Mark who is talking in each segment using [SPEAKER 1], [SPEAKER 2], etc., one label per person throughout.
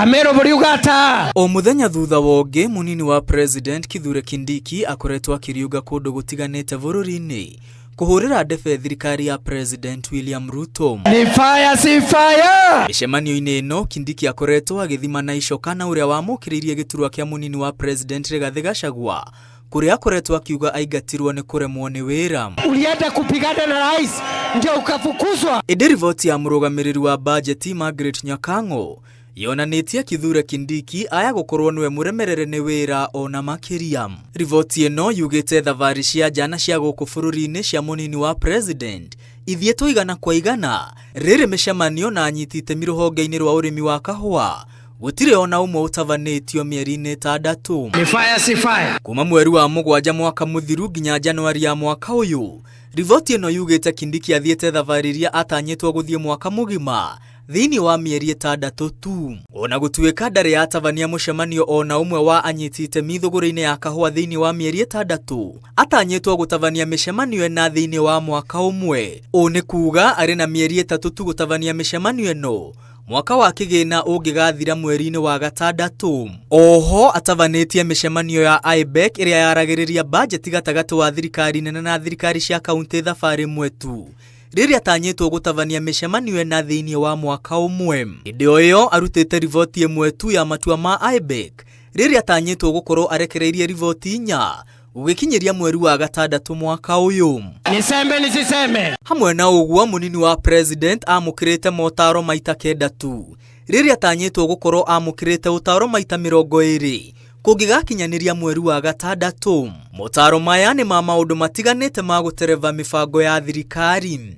[SPEAKER 1] Amero buriugata.
[SPEAKER 2] O mũthenya thutha wa ũngĩ, mũnini wa President Kithure Kindiki akoretwo akĩriũnga kũndũ gũtiganĩte bũrũri-inĩ kũhũrĩra ndebe thirikari ya President William Ruto.
[SPEAKER 1] Ni fire si fire.
[SPEAKER 2] Mĩcemanio-inĩ ĩno, Kindiki akoretwo agĩthima na icoka na ũrĩa wamũkĩrĩirie gĩturwa kĩa mũnini wa President Rigathĩ Gachagua, kũrĩa akoretwo akiuga aingatirwo nĩ kũremwo nĩ wĩra.
[SPEAKER 1] Ulienda kupigana na rais ndio ukafukuzwa.
[SPEAKER 2] Ĩndĩ riboti ya mũrũgamĩrĩri wa bajeti Margaret Nyakang'o yonanĩtie Kithure Kindiki aya gũkorwo nĩwe mũremerere nĩ wĩra ona makĩria. Riboti ĩno yugĩte thabarĩ cia nja na cia gũkũ bũrũri-inĩ cia mũnini wa President ithiĩtwo igana kwa igana, rĩrĩ mĩcemanio na anyiti itemi rũhonge-inĩ rwa ũrĩmi wa kahũa gũtirĩ ona ũmwe ũtabanĩtio mĩeri-inĩ ĩtandatũ.
[SPEAKER 1] Ni fire si fire.
[SPEAKER 2] Kuma mweri wa 7 mwaka mũthiru nginya Januari ya mwaka ũyũ, riboti ĩno yugĩte Kindiki athiĩte thabarĩ iria atanyĩtwo gũthiĩ mwaka mũgima thĩinĩ wa mĩeri 6 tu. Ona gũtuĩka ndarĩ yatabania mũcemanio ona ũmwe wa anyiti itemi thũgũrĩ-inĩ ya kahũa thĩinĩ wa mĩeri 6, atanyĩtwo gũtabania mĩcemanio ĩna thĩinĩ wa mwaka ũmwe. Ũũ nĩ kuuga arĩ na mĩeri 3 tu gũtabania mĩcemanio ĩno mwaka wa kĩgĩna ũngĩgathira mweri-inĩ wa 6. Oho atabanĩtie mĩcemanio ya IBEC ĩrĩa yaragĩrĩria bajeti gatagatĩ wa thirikari nene na thirikari cia kaunti thabarĩ ĩmwe tu, rĩrĩa atanyĩtwo gũtabania mĩcemanio ĩna thĩinĩ wa mwaka ũmwe. Hĩndĩ o ĩyo arutĩte riboti ĩmwe tu ya matua ma IBEC, rĩrĩa atanyĩtwo gũkorwo arekereirie riboti 4 gũgĩkinyĩria mweri wa 6 mwaka ũyũ.
[SPEAKER 1] Nisembe nisiseme.
[SPEAKER 2] Hamwe na ũguo, mũnini wa President amũkĩrĩte motaro maita 9 tu, rĩrĩa atanyĩtwo gũkorwo amũkĩrĩte ũtaro maita 20 kũngĩgakinyanĩria mweri wa 6. Motaro maya nĩ ma maũndũ matiganĩte ma gũtereva mĩbango ya thirikari.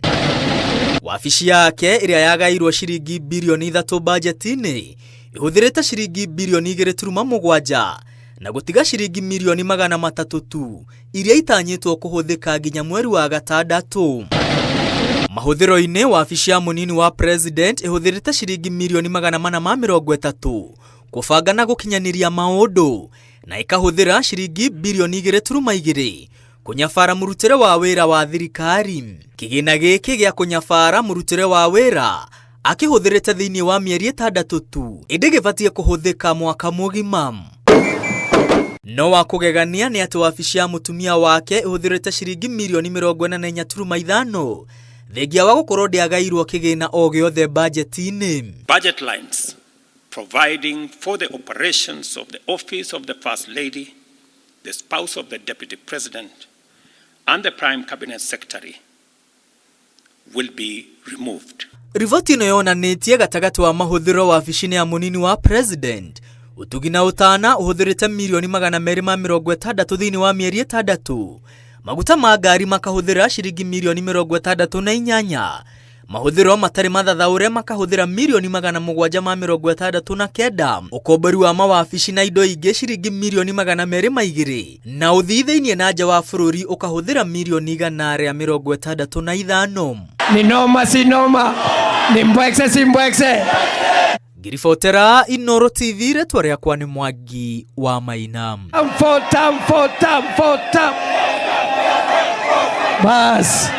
[SPEAKER 2] Wabici yake ĩrĩa yagairwo ciringi birioni 3 bajeti-inĩ ĩhũthĩrĩte ciringi birioni 2.7 na gũtiga ciringi mirioni 300 tu iria itanyĩtwo kũhũthĩka nginya mweri wa 6. Mahũthĩro-inĩ, wabici ya mũnini wa President ĩhũthĩrĩte ciringi mirioni 430 kũbanga na gũkinyanĩria maũndũ na ĩkahũthĩra ciringi birioni 2.2 kũnyabara mũrutĩre wa wĩra wa thirikari. Kĩgĩna gĩkĩ gĩa kũnyabara mũrutĩre wa wĩra akĩhũthĩrĩte thĩinĩ wa mĩeri 6 tu, ĩndĩ gĩbatiĩ kũhũthĩka mwaka mũgima. No wa kũgegania nĩ atĩ wabici ya mũtumia wake ĩhũthĩrĩte ciringi mirioni 44.5 thengia wa gũkorwo ndĩagairwo kĩgĩna o gĩothe bajeti-inĩ.
[SPEAKER 3] Budget lines providing for the operations of the office of the First Lady, the spouse of the Deputy President, and the Prime Cabinet Secretary will be removed.
[SPEAKER 2] Riboti ĩno yonanĩtie gatagatĩ wa mahũthĩro wabici-inĩ ya mũnini wa President ũtugi na ũtana ũhũthĩrĩte mirioni 260 thĩinĩ wa mĩeri 6, maguta ma ngari makahũthĩra ciringi mirioni 68, mahũthĩro matarĩ mathathaũre makahũthĩra mirioni 769, ũkombori wa mawabici na indo ingĩ ciringi mirioni 202, na ũthii thĩinĩ na nja wa bũrũri ũkahũthĩra mirioni 165.
[SPEAKER 1] Ni noma si noma. Ni mbwekse si mbwekse.
[SPEAKER 2] Ngiribotera Inooro TV, rĩtwa rĩakwa nĩ Mwangi wa Maina.
[SPEAKER 1] Tam fo tam fo tam fo tam. Bas.